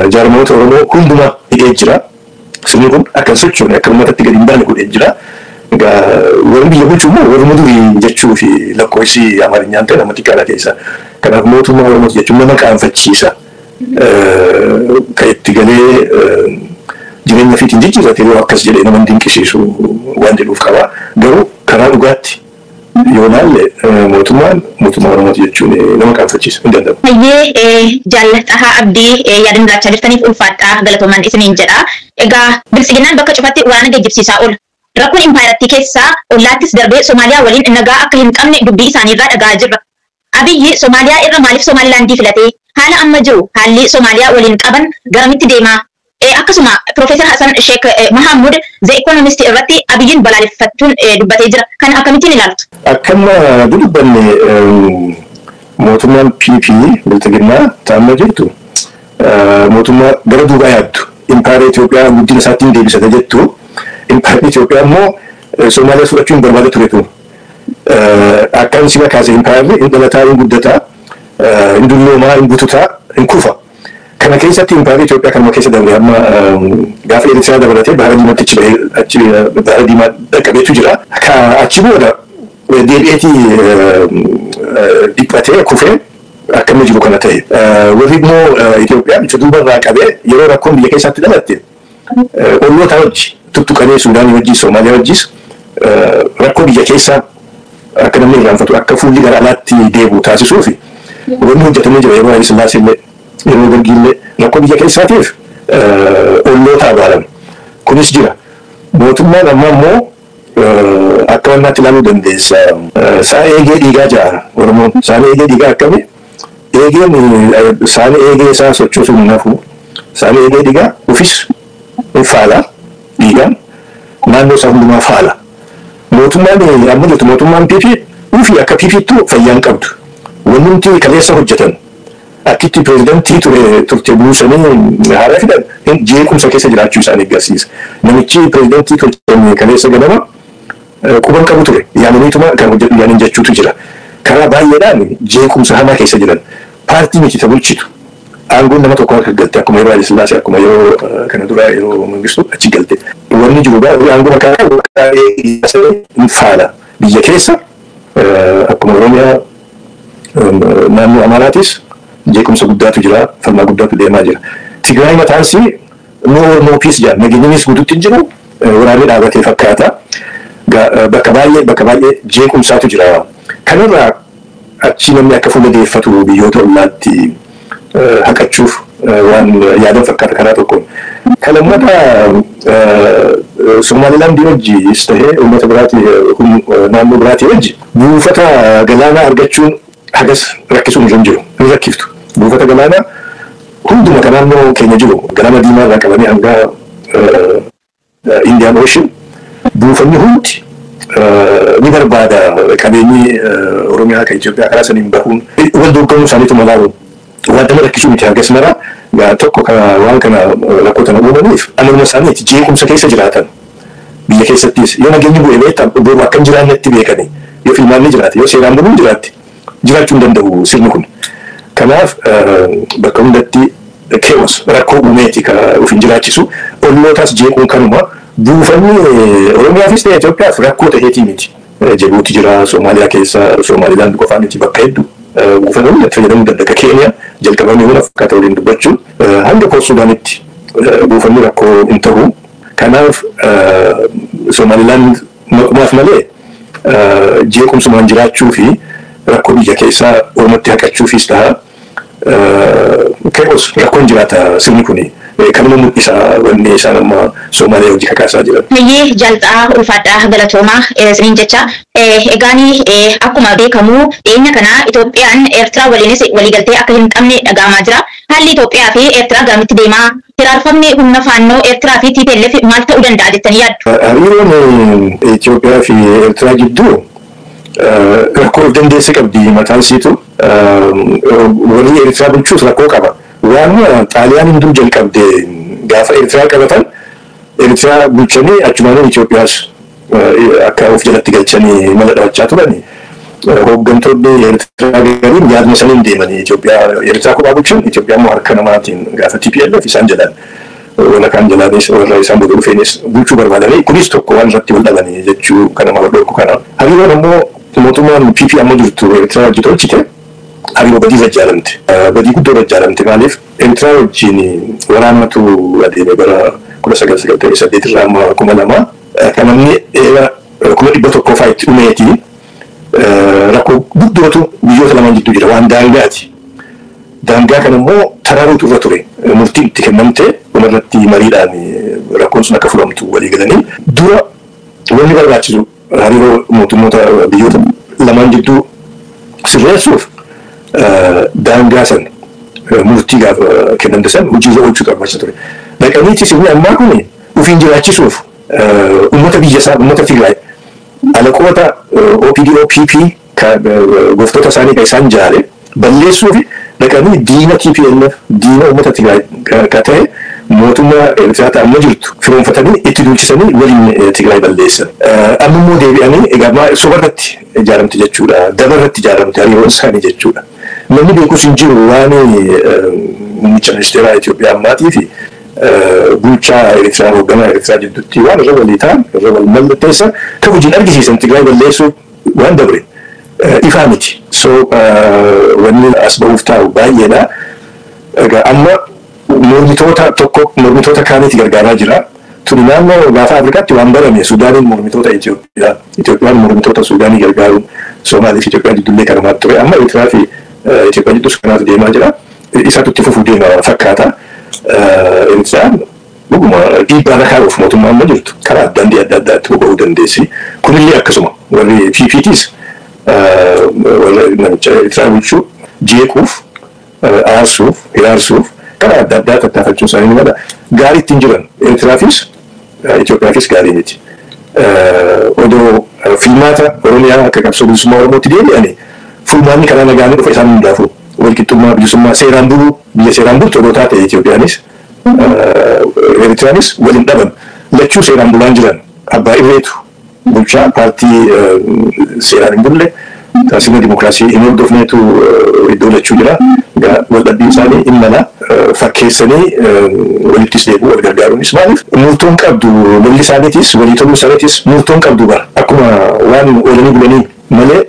Jaarmoota Oromoo hundumaa hidhee jira. Sirni kun akka hin sochoone, akka uummatatti gadi hin baane godhee jira. Egaa warri biyya bulchu immoo warri durii jechuu fi lakkoofsi Amaarinyaan ta'e nama xiqqaadha keessa. Kanaaf mootummaa Oromooti jechuun nama qaanfachiisa. Kan itti galee jireenya ofiitiin jijjiirate yoo akkas jedhee nama dinqisiisu waan jedhuuf qaba. Garuu karaa dhugaatti yoo ilaalle mootummaan mootummaa Oromooti jechuun nama qaanfachiisa, hin danda'amu. Hayyee, jaallataa Abdii, yaada nu laachaa jirtaniif ulfaadhaa, galatoomaan isiniin jedha. Egaa Biltsiginnaan bakka cufatti waraana geejjibsiisaa oola. Rakkoon impaayirattii keessaa ollaattis darbee Somaaliyaa waliin nagaa akka hin qabne dubbii isaaniirraa dhaga'aa jirra. Abiyyi Somaaliyaa irra maaliif Somaalilaandii filatee? Haala amma jiru, haalli Somaaliyaa waliin qaban garamitti deema? Akkasuma Profeesar Hassan Sheekh Mahamud The Economist irratti Abiyyiin balaaleffachuun dubbatee jira. Kana akkamittiin ilaaltu? Akkam dubbanne, mootummaan PP Bilxiginnaa ta'amma jirtu mootummaa gara duubaa yaaddu. Impaayera Itoophiyaa guddina isaatti deebisate jettu. Impaayerri Itoophiyaa immoo Somaaliyaa fudhachuu hin barbaada ture. Akkan sima kaase, impaayerri hin dhalataa, hin guddataa, hin dulloomaa, hin bututaa, hin kufa. Kana keessatti impaayerri Itoophiyaa kanuma keessa darbe, amma gaafa Eertiraa dabalatee Bahara Diimaatti achi bahee, achi Bahara Diimaa dhaqqabeetu jira. Ka achi booda deebi'eetii dhiphatee kufee akka inni jiru kana ta'e. Warri immoo Itoophiyaa bicha duubarraa qabee yeroo rakkoon biyya keessatti dhalatte olloota wajji tuttuqanii, Suudaanii wajjis, Soomaaliyaa wajjis rakkoo biyya keessaa akka namni irraanfatu, akka fuulli gara alaatti deebi'u taasisuufi Wanni hojjetamee jira yeroo Haayile Sillaasee illee yeroo Dargii illee rakkoo biyya keessaatiif olloota abaaran. Kunis jira. Mootummaan amma immoo akka wannaatti ilaaluu dandeessa. Sa'a eegee dhiigaa ja'a Oromoon. Sa'a eegee dhiigaa akkami? Eegeen saani eegee isaa sochoosuun hin hafu. Saani eegee dhiigaa ofis hin faala dhiigaan naannoo isaa hundumaa faala. Mootummaan amma jirtu mootummaan PP ofii akka PPttu fayyaa hin qabdu. Wanni nuti kaleessa hojjetan akkitti pireezidantii ture turte buusanii haaraa fidan jeequmsa keessa jiraachuu isaanii agarsiisa. Namichi pireezidantii tolchan kaleessa ganama quban qabu ture. Yaamaniituma kan hojjetu yaaniin jechuutu jira. Karaa baay'eedhaan jeequmsa hamaa keessa jiran. Paartii miti ta bulchitu. Aangoon nama tokko harka galte akkuma yeroo Haayile Sillaasee akkuma yeroo kana dura yeroo Mangistuu achi galte. Wanni jiru aangoo harkaa qabu hin faala. Biyya keessa akkuma Oromiyaa naannoo Amaaraatis jeequmsa guddaatu jira, falmaa guddaatu deemaa jira. Tigraay mataansii no war no peace jedha. Nageenyinis guutuutti hin jiru waraanni dhaabatee fakkaata. Bakka baay'ee jeequmsaatu jira. Kanarraa achi namni akka fuula deeffatu biyyoota ollaatti haqachuuf waan yaadan fakkaata karaa tokkoon. Kan lammata Somaalilaandii wajjis ta'ee uummata biraatii naannoo biraatii wajji buufata galaanaa argachuun hagas rakkisuun hin jiru. Hin rakkiftu. Buufata galaanaa hunduma kan naannoo keenya jiru galaana diimaa irraa qabanii hanga Indian Ocean buufanni hundi ni barbaada qabeenyi Oromiyaa kan Itoophiyaa karaa saniin bahuun wal dorgomuu isaaniitu malaaru. Waan nama rakkisuu miti hagas mara tokko waan kana rakkoo tana uumaniif amaluma isaaniiti jeequmsa keessa jiraatan. Biyya keessattis yoo nageenyi bu'e beektaa boru akka hin jiraannetti beekani yoo filmaanni jiraate yoo seeraan buluun jiraatte jiraachuu hin danda'u sirni kun. Kanaaf bakka hundatti chaos rakkoo uumeeti kan of hin jiraachisu ollootaas jeequun kanuma buufanni Oromiyaafis ta'e Itoophiyaaf rakkoo ta'eetii miti. Jibuuti jira, Soomaaliyaa keessa, Somaalilaand qofaa miti bakka hedduu buufata hundatti fayyadamuu danda'a. Keeniyaa jalqabamee hunda fakkaata waliin dubbachuun hanga Port Sudaanitti buufanni rakkoo hin ta'u. Kanaaf Somaalilaand maqumaaf malee jeequmsumaan jiraachuu fi rakkoo biyya keessaa ormatti haqachuufis ta'a. Chaos rakkoon jiraata sirni kuni. Kanuma mul'isa wanni isaan amma Soomaaliyaa hojii kakaasaa jiran. Hayyee jalxaa ulfaadhaa galatoomaa isiniin jecha. Egaani akkuma beekamu dhiyeenya kana Itoophiyaan Eertiraa waliinis waliigaltee akka hin qabne dhaga'amaa jira. Haalli Itoophiyaa fi Eertiraa garamitti deemaa? Hiraarfamni humna faannoo Eertiraa fi TPLF maal ta'uu danda'a jettanii yaaddu? Hariiroon Itoophiyaa fi Eertiraa jidduu rakkoo of dandeesse qabdi mataan isiitu. Warri Eertiraa bulchuus rakkoo qaba. Waan Xaaliyaan hunduu jalqabde gaafa Eertiraa qabatan Eertiraa bulchanii achumaanuu Itoophiyaas akka of jalatti galchanii mala dhawachaa turani. Hooggantoonni Eertiraa gariin yaaduma saniin deemanii Itoophiyaa Eertiraa kophaa bulchan Itoophiyaa immoo harka namaatiin gaafa TPLF isaan jalaan warra kaan jalaanis warra isaan booda dhufeenis bulchuu barbaadanii kunis tokko waan irratti wal dhabanii jechuu kana nama dhorku kana. Hariiroon immoo mootummaan PP amma jirtu Eertiraa wajji tolchite hariiroo badii irra ijaaramte. Badii guddoo irra ijaaramte maaliif Eertiraa wajjin waraanatu adeeme bara 1998 irraa amma 2000 kan namni eera 100,000 fa'aa itti dhumeeti rakkoo guddootu biyyoota lamaan jidduu jira waan daangaati. Daangaa kana immoo tararuutu irra ture murtiin itti kennamte dhumarratti mariidhaan rakkoon sun akka furamtu walii galanii dura wanni barbaachisu hariiroo mootummoota biyyoota lamaan jidduu sirreessuuf daangaa san murtii gaafa kennamte san hojiirra oolchuu barbaachisa ture. Dhaqaniitti sirni ammaa kun ofiin jiraachisuuf uummata biyya isaa uummata Tigraay alaqoota OPDO PP goftota isaanii kan isaan jaale balleessuu fi dhaqanii diina TPLF diina uummata Tigraay ka ta'e mootummaa Eertiraa amma jirtu firoonfatanii itti duulchisanii waliin Tigraay balleessan. Amma immoo deebi'anii egaa soba irratti ijaaramte jechuudha. Daba irratti ijaaramte hariiroon isaanii jechuudha. Namni beekus hin jiru waan muummicha ministeeraa Itoophiyaa ammaatii fi bulchaa Eertiraa hoogganaa Eertiraa jidduutti waan irra walii ta'an irra wal mallatteessan kan hojiin argisiisan Tigraay balleessuu waan dabre ifaa miti. So wanni as ba'uuf taa'u baay'eedha. Egaa amma mormitoota tokko mormitoota kaaniiti gargaaraa jira. Tuni naannoo gaafa Afrikaatti waan barame Suudaaniin mormitoota Itoophiyaa, Itoophiyaan mormitoota Suudaanii gargaaruun Somaalii fi Itoophiyaa jidduullee kanumaatti ture. Amma Eertiraa fi Itoophiyaa jidduus kanaatu deemaa jira. Isaatu itti fufuu deema fakkaata. Eritiriyaan dhuguma dhiibbaa kaa'uuf mootummaa amma jirtu karaa daandii adda addaatti boba'uu dandeessi. Kunillee akkasuma warri PPTs warra namicha Eritiriyaa bulchuu jeequuf, aarsuuf, hiraarsuuf karaa adda addaa tattaafachuun isaanii ni mala. Gaarii ittiin jiran Eritiraafis Itoophiyaafis gaarii miti. Odoo filmaata Oromiyaa akka qabsoo bilisummaa Oromootti deebi'anii furmaanni karaa nagaan dhufa isaan hundaafuu walqixxummaa bilisummaa seeraan buluu biyya seeraan bultu odoo taate Itoophiyaanis Eritiriyaanis waliin dhaban lachuu seeraan bulaan jiran abbaa irreetu bulchaa paartii seeraan hin bulle sirna dimokiraasii hin hordofneetu iddoo lachuu jira. Waldhabbiin isaanii hin mala fakkeessanii walittis deebi'u wal gargaaruunis maaliif murtoon qabdu lolli isaaniitis walii toluu isaaniitis murtoon qabdu bara akkuma waan oolanii bulanii malee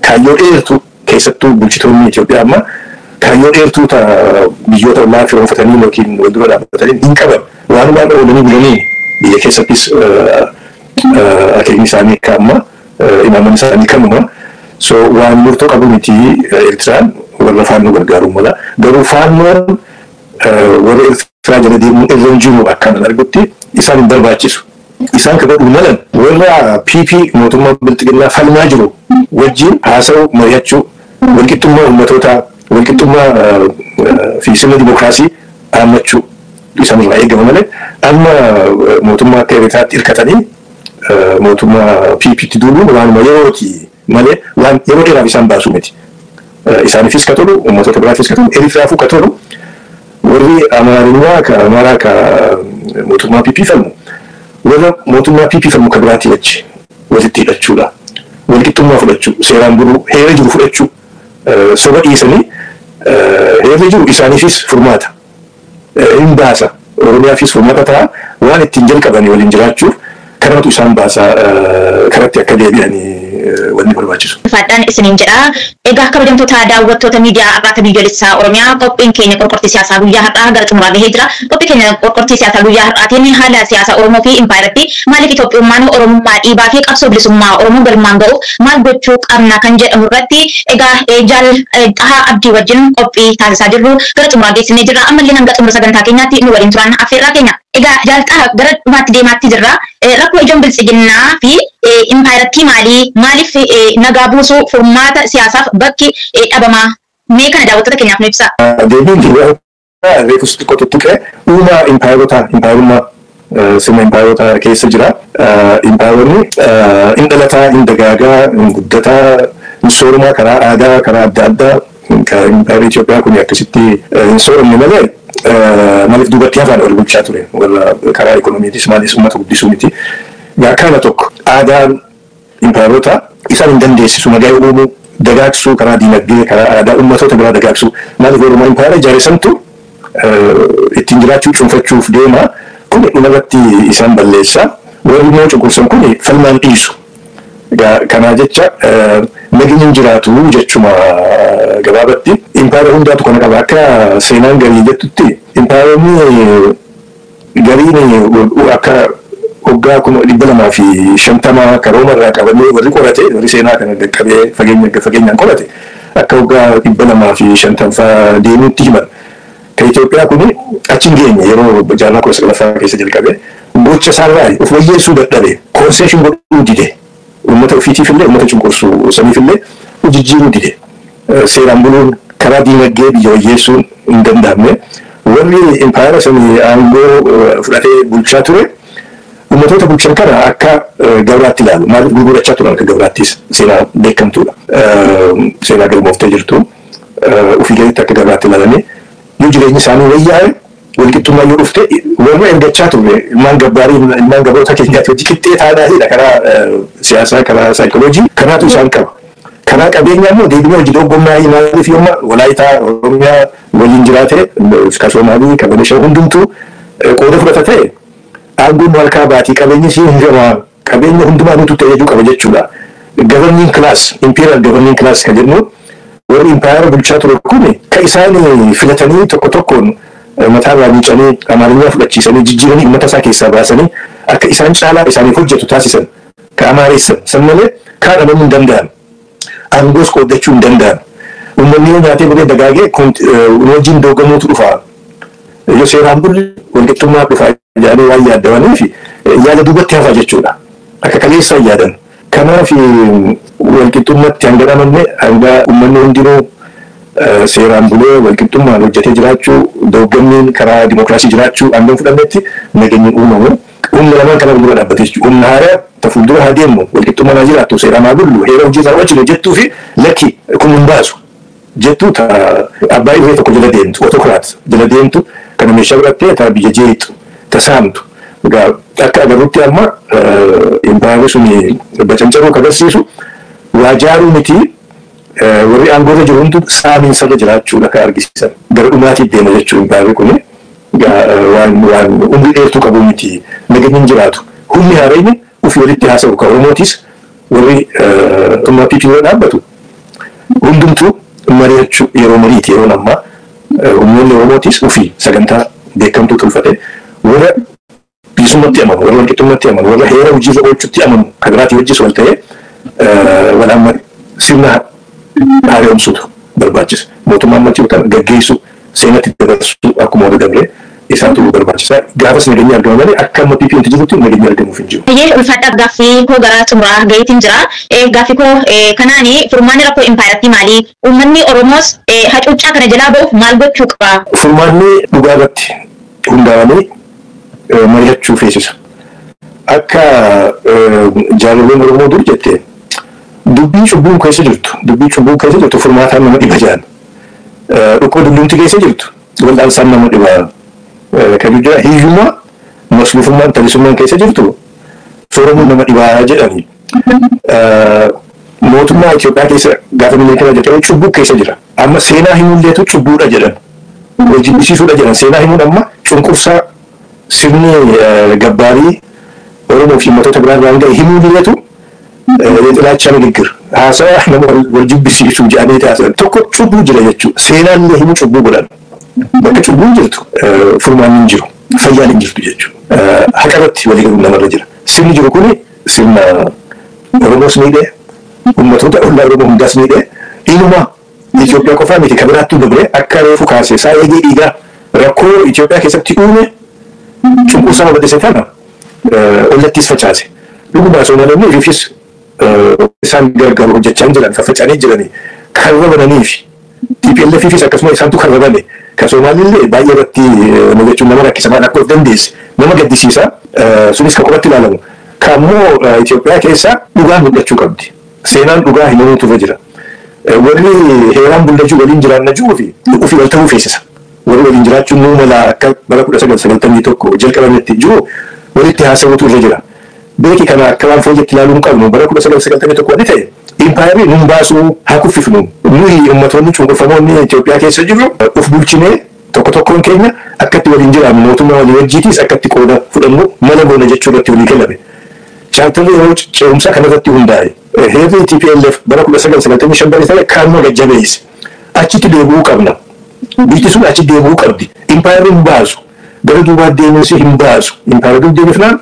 kaayyoo dheertuu keessattuu bulchitoonni Itoophiyaa amma kaayyoo dheertuu biyyoota ollaa firoonfatanii yookiin wal dura dhaabbatanii hin qaban waan oolanii bulanii biyya keessattis akeekni isaanii akka amma imaammanni isaanii kanuma. So waan murtoo qabu miti Eritiriyaan warra faannoo gargaaruu mala. Garuu faannoon warra Eritiraa jala deemuun irra hin jiru akkaan argutti isaan hin barbaachisu. Isaan kan godhuu malan warra PP mootummaa bilxiginnaa falmaa jiru wajjin haasa'uu, mari'achuu, walqixxummaa uummatootaa, walqixxummaa fi sirna dimokiraasii dhaammachuu isaan irraa eegama malee amma mootummaa akka Eritiraatti hirkatanii mootummaa PPtti duuluun waanuma yerooti malee waan yeroo dheeraaf isaan baasu miti. Isaaniifis ka tolu, uummattoota biraafis ka tolu, Eritiraafuu ka tolu warri Amaarinyaa ka Amaaraa ka mootummaa PP falmu warra mootummaa PP falmu ka biraatii wajji walitti hidhachuudha. Walqixxummaa fudhachuu, seeraan buluu, heera jiru fudhachuu, soba dhiisanii heerri jiru isaaniifis furmaata. Hin baasa. Oromiyaafis furmaata ta'a. Waan ittiin jalqabanii waliin jiraachuuf kanatu isaan baasa karatti akka deebi'anii wanni barbaachisu. Faadhaan isiniin jedha. Egaa kabajamtoota daawwattoota miidiyaa Arraata Biyyoolessaa Oromiyaa qophiin keenya qorqortii siyaasaa guyyaa har'aa gara xumuraa gahee jira. Qophii keenya qorqortii siyaasaa guyyaa har'aatiin haala siyaasaa Oromoo fi Impaayiraatti maaliif Itoophiyummaan Oromummaa dhiibaa fi qabsoo bilisummaa Oromoo galmaan ga'uuf maal gochuu qabna kan jedhamu irratti egaa jaal Xahaa Abdii wajjin qophii taasisaa jirru gara xumuraa geessinee jirra. Ammallee hanga xumura sagantaa keenyaatti nu waliin turan affeerraa keenya. Egaa jaal Xahaa gara dhumaatti deemaatti jirra. Rakkoo ijoon biltsiginnaa fi Impaayiraatti maalii maaliif nagaa buusuu furmaata siyaasaaf bakki dhabamaa mee kana daawwattoota keenyaaf nu ibsa. Deebiin reefus xiqqoo tuttuqee uumaa impaayirota impaayirummaa sirna impaayirota keessa jira. Impaayironni hin dhalataa, hin dagaagaa, hin guddataa, hin soorumaa karaa aadaa, karaa adda addaa impaayirri Itoophiyaa kun akkasitti hin sooromne malee maaliif duubatti hafaan wal bulchaa ture warra karaa ikoonomiitis maalis uummata guddisuu miti. Kana tokko aadaan impaayirota isaan hin dandeessisu nagaa uumuu dagaagsuu karaa diinagdee karaa aadaa uummattoota biraa dagaagsuu maaliif Oromoo impaayira ijaaresantu ittiin jiraachuu cuunfachuuf deema kun dhumarratti isaan balleessa warri immoo cunqursan kun falmaan dhiisu. Kanaa jecha nageenyi hin jiraatu jechuma gabaabatti impaayira hundaatu kana qaba akka seenaan garii jettutti impaayironni gariin akka waggaa 250 karooma irraa qabamee warri qorate warri seenaa kana qaqqabee fageenya fageenyaan qorate akka waggaa 250 deemuutti himan. Kan Itoophiyaa kun achi hin geenye yeroo jaarraa 19ffaa keessa jalqabe gocha isaarraa of wayyeessuu dadhabe koonseeshin godhuu dide uummata ofiitiif illee uummata cunqursuu saniif illee jijjiiruu dide seeraan buluun karaa diinagdee biyya wayyeessuun hin danda'amne warri impaayera sanii aangoo fudhatee bulchaa ture. Uummattoota bulchan kana akka gabraatti ilaalu. Maaliif gurgurachaa turan akka gabraattis seenaa beekamtuudha. Seenaa galmooftee jirtu. Ofii gaditti akka gabraatti ilaalanii yoo jireenyi isaanii wayyaa'e walqixxummaa yoo dhufte warra ergachaa turre ilmaan gabbaarii ilmaan gabroota keenyaatti hojii qixxee taanaatiidha karaa siyaasaa karaa saayikoloojii kanaatu isaan qaba. Karaa qabeenyaa immoo deebinee hojii dorgommaa maaliif yooma Walaayitaa Oromiyaa waliin jiraate ka Soomaalii ka Benishaangul hundumtuu qooda fudhata ta'e aangoon harkaa baatii qabeenyi si hin qabeenya hundumaa nutu ta'ee qaba jechuudha. Governing class, imperial governing class kan jennu warri impaayera bulchaa ture kun kan isaan filatanii tokko tokkoon mataarraa miicanii Amaarinyaa fudhachiisanii jijjiiranii uummata isaa keessaa baasanii akka isaan caalaa isaaniif hojjetu taasisan ka amaareessan san malee kaan amanuu hin danda'an. Aangoos qooddachuu hin danda'an. Uummanni yoo nyaatee bulee dagaagee wajjin dorgomuutu dhufa. Yoo seeraan bulle walqixxummaa dhufa jedhanii waan yaaddawanii fi yaada duubatti hafa jechuudha. Akka kaleessaa yaadan. Kanaaf walqixxummaatti hanga dhamanne hanga uummanni hundinuu seeraan bulee walqixxummaan hojjetee jiraachuu dorgommiin karaa dimokiraasii jiraachuu hanga fudhannetti nageenyi uumamu. Humna lamaan kana dura dhaabbate jechuudha. Humna haaraa ta fuuldura haa deemnu walqixxummaan haa jiraattu seeraan haa bullu heera hojii isaa wajjin jettuu fi lakki kun hin baasu jettu ta abbaa irree tokko jala deemtu otokiraat jala deemtu kana meeshaa godhattee ta biyya jeeqxu ta saamtu. Egaa akka agarrutti amma impaayerri sun bacancaruu agarsiisu waa jaaruu miti warri aangoorra jiru hundi saamiinsarra jiraachuudha kan argisiisan. Gara dhumaatiif deema jechuun impaayerri kuni waan umrii dheertuu qabu miti nageenyi hin jiraatu. Humni haarayni ofii walitti haasa'u kan Oromootis warri tummaa PP irra dhaabbatu hundumtuu mari'achuu yeroo mariiti yeroo ammaa humnoonni Oromootis ofii sagantaa beekamtuu tolfate warra bilisummaatti amanu warra walqixxummaatti amanu warra heera hojiirra oolchuutti amanu kan biraatii wajjis wal ta'ee wal amma sirna haaromsuutu barbaachisa. Mootummaan machi yookaan gaggeessu seenatti dabarsuu akkuma warra dabree isaatu barbaachisa. Gaafas nageenyi argama malee akka amma PP jirutti nageenyi argamuuf hin jiru. Biyyee ulfaadhaaf gaaffii koo gara xumuraa gaheetiin jira. Gaaffii koo kanaani furmaanni rakkoo impaayiraatti maali? Uummanni Oromoos hacuuccaa kana jalaa ba'uuf maal gochuu qaba? Furmaanni dhugaa irratti hundaa'anii mari'achuu feesisa. Akka jaalalleen Oromoo dur jette dubbii cubbuun keessa jirtu dubbii cubbuun keessa jirtu furmaataan nama dhiba jedhan. Dhukkuba dullumti keessa jirtu wal'aansaan nama dhiba. Kan jira hiyyummaa masluufummaan talisummaan keessa jirtu sooramuun nama dhibaa jedhani. Mootummaa Itoophiyaa keessa gaafa Minilikii jedhame cubbuu keessa jira. Amma seenaa himuulleetu cubbuudha jedhan. Wal jibbisiisuudha jedhan. Seenaa himuun amma cunqursaa sirni gabbaarii Oromoo fi uummattoota biraa irraan gahe himuulleetu የጥላቻ ንግግር haasaa nama wal jibbisiisuu jedhanii taasisan tokko cubbuu jira jechuudha. Seenaan illee himu cubbuu godhan. Bakka cubbuun jirtu furmaanni hin jiru. Fayyaan hin jirtu jechuudha. Haqa irratti walii galuun namarra jira. Sirni jiru kuni sirna Oromoos miidhee uummattoota ollaa Oromoo hundaas miidhee inuma Itoophiyaa qofaa miti kan biraattuu dabre akka reefu kaase isaa eegee dhiigaa rakkoo Itoophiyaa keessatti uume cunqursaa babal'ise kana ollattis facaase. Dhuguma Soomaalonni ofiifis isaan gargaaru hojjechaa jiran faffaca'anii jiranii karra bananii fi TPLFifis akkasuma isaantu karra bane kan Soomaalillee baay'ee irratti jechuun nama rakkisamaan akka of dandeesse nama gaddisiisa sunis kan qofatti ilaalamu. Kammoo Itoophiyaa keessa dhugaan mul'achuu qabdi. Seenaan dhugaa himamuutu irra jira. Warri heeraan bullachuu waliin jiraanna jiruu fi ofii wal ta'uu feesisa. Warri waliin jiraachuun nuu mala akka bara 1991 jalqabametti jiru walitti haasawutu irra jira. Beeki kana akka waan fooyyatti ilaaluu hin qabnu bara 1991 wanti ta'e impaayerri nun baasuu haa kuffifnu. Nuyi uummattoonni cunqurfamoonni Itoophiyaa keessa jirru of bulchinee tokko tokkoon keenya akkatti waliin jiraannu mootummaa walii wajjiitiis akkatti qooda fudhannu mala goona jechuu irratti walii galame. Chaartarri yeroo ce'umsaa kanarratti hundaa'e. Heerri TPLF bara 1995 barreeffame kaanuma gajjabeesse. Achitti deebi'uu qabna. Biyyi sun achi deebi'uu qabdi. Impaayerri hin baasu. Gara duubaa deemuus hin baasu. Impaayerri duuba deebifnaan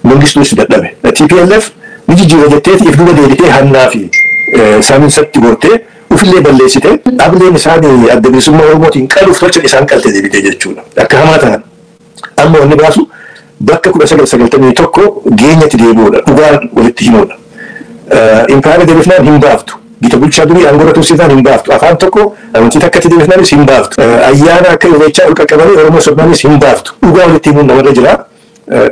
መንግስቱ dadhabe. TPLF ni jijjiira jetteeti if duuba deebitee hannaa fi saaminsatti gortee ufillee balleessite dhaableen isaanii adda bilisummaa Oromootiin qaluuf tolchan isaan qalte deebitee jechuudha. Akka hamaa ta'an. Amma wanni baasu bakka 1991 geenyatti deebi'uudha. Dhugaan walitti himuudha. Impaayera deebifnaan hin baaftu. Gita bulchaa durii aangoo tursiifnaan hin baaftu. Afaan tokko amantii takkatti deebifnaanis hin baaftu. Ayyaana akka irreechaa ol qaqqabanii Oromoo sirnaanis hin baaftu. Dhugaa walitti himuun namarra jira.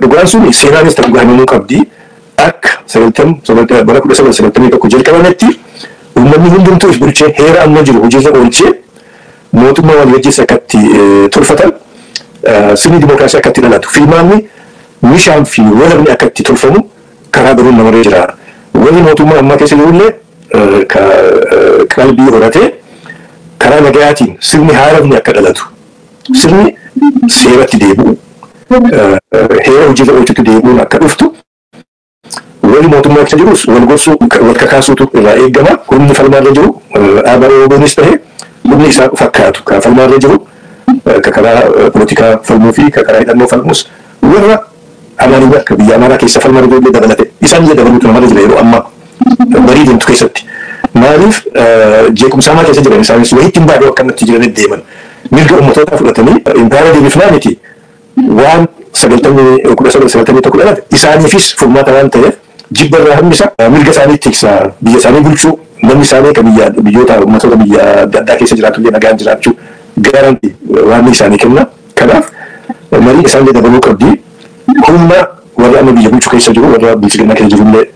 Dhugaan sun seenaanis ta'uu dhugaa himamuu qabdi. Akka bara 1991 jalqabametti uummanni hundumtuu if bulchee heera amma jiru hojiirra oolchee mootummaa walii wajjis akkatti tolfatan sirni dimookiraasii akkatti dhalatu filmaanni bishaan fi walabni akkatti tolfamu karaa biroon namarra jira. Warri mootummaa ammaa keessa jirullee qalbii horatee karaa nagayaatiin sirni haaromni akka dhalatu sirni seeratti deebi'u heera hojiirra oolchutti deebi'uun akka dhuftu warri mootummaa keessa jirus wal gorsuu wal kakaasuutu irraa eegama. Humni falmaarra jiru ABO'nis ta'e humni isaa fakkaatu kan falmaarra jiru ka karaa polotikaa falmuu fi ka karaa hidhannoo falmus warra Amaariyaa akka biyya Amaaraa keessa falmarra jiru illee dabalate isaan illee dabaluutu namarra jira yeroo ammaa barii deemtu keessatti. Maaliif jeequmsa hamaa keessa jiran isaanis wayitti hin baaduu akkanatti jiranii deeman. Mirga uummatootaa fudhatanii impaayera deebifnaa miti waan 1991 dhalate isaaniifis furmaata waan ta'eef jibba irraa hambisa, mirga isaanii tiksa, biyya isaanii bulchuu, namni isaanii kan biyya biyyoota uummattoota biyya adda addaa keessa jiraatu illee nagaan jiraachuu garanti waan isaanii kenna. Kanaaf mariin isaanii dabaluu qabdi. Humna warra amma biyya bulchuu keessa jiru, warra bilchiginaa keessa jiru illee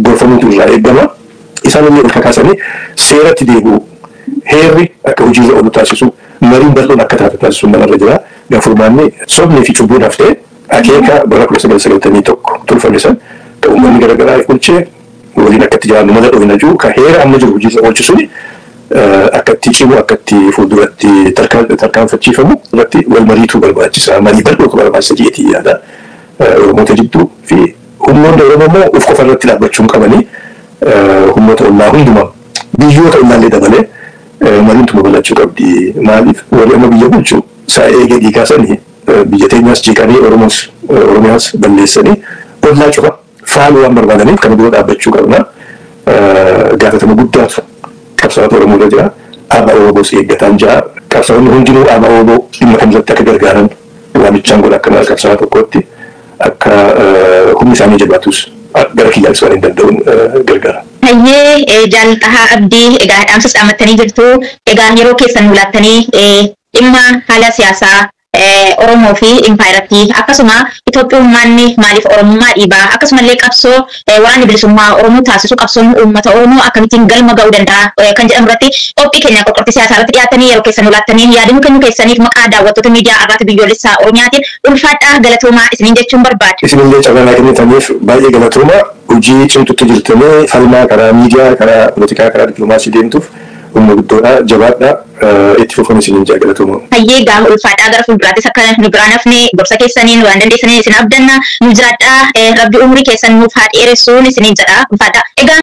gorfamuutu irraa eegama. Isaan illee ol kakaasanii seeratti deebi'u. Heerri akka hojiirra oolu taasisu, mariin bal'oon akka taate taasisu namarra jira. Furmaanni sobnii fi cubbuun haftee akeeka bara 1991 tolfame san kan uummanni garaagaraa bulchee waliin akkatti jiraannu mala dhoofina jiru kan heera amma jiru hojiirra oolchisuun akkatti cimu, akkatti fuulduratti tarkaanfachiifamu irratti wal mariituu barbaachisa, marii bal'ootu barbaachisa jedheetii yaada. Oromoota jidduu fi humnoonni Oromoo immoo of qofa irratti dhaabbachuu hin qabanii, humnoota ollaa hundumaa, biyyoota ollaallee dabalee mariin tuma bal'achuu qabdi. Maaliif warri amma biyya bulchu isaa eegee dhiigaasanii biyya teenyaas jeeqanii Oromoos Oromiyaas balleessanii ollaa cufa faaluu waan barbaadaniif kana dura dhaabbachuu qabna. Gaafatama guddaatu qabsaa'ota Oromoo irra jira. ABO eeggataan jira. Qabsaa'onni hundinuu ABO dhimma kanarratti akka gargaaran waamichaan godha akka qabsaa'aa tokkootti akka humni isaanii jabaatus gara kiyyaanis waan hin danda'uun gargaara. Hayyee, Jaal Xahaa Abdii, egaa dhaamsas dhaammattanii jirtu. Egaa yeroo keessan nu laattanii dhimma haala siyaasaa Oromoo fi impaayiratti, akkasuma Itoophiyummaan maaliif Oromummaa dhiibaa, akkasumallee qabsoo waraanni bilisummaa Oromoo taasisu, qabsoon uummata Oromoo akkamittiin galma ga'uu danda'a kan jedhamu irratti qophii keenya qoqqortii siyaasaa irratti dhiyaatanii yeroo keessan nu laattanii yaadannoo kennuu keessaniif maqaa daawwattoota miidiyaa Arraata Biyyoolessaa Oromiyaatiin ulfaadhaa, galatoomaa isiniin jechuun barbaada. Isinillee carraa kennitaniif baay'ee galatooma. Hojii cimtutti jirtanii falmaa karaa miidiyaa, karaa poolitikaa, karaa dippiloomaasii deemtuuf humna guddoodha, jabaadha, itti fufuun isiniin jaa, galatooma. Hayyee, gaafa ulfaadhaa, gara fuulduraattis akka nu biraan hafne gorsa keessaniin waan dandeessaniin isin abdanna. Nu jiraadhaa, rabbi umurii keessan nuuf haa dheeressuun isiniin jedha, ulfaadhaa. Egaa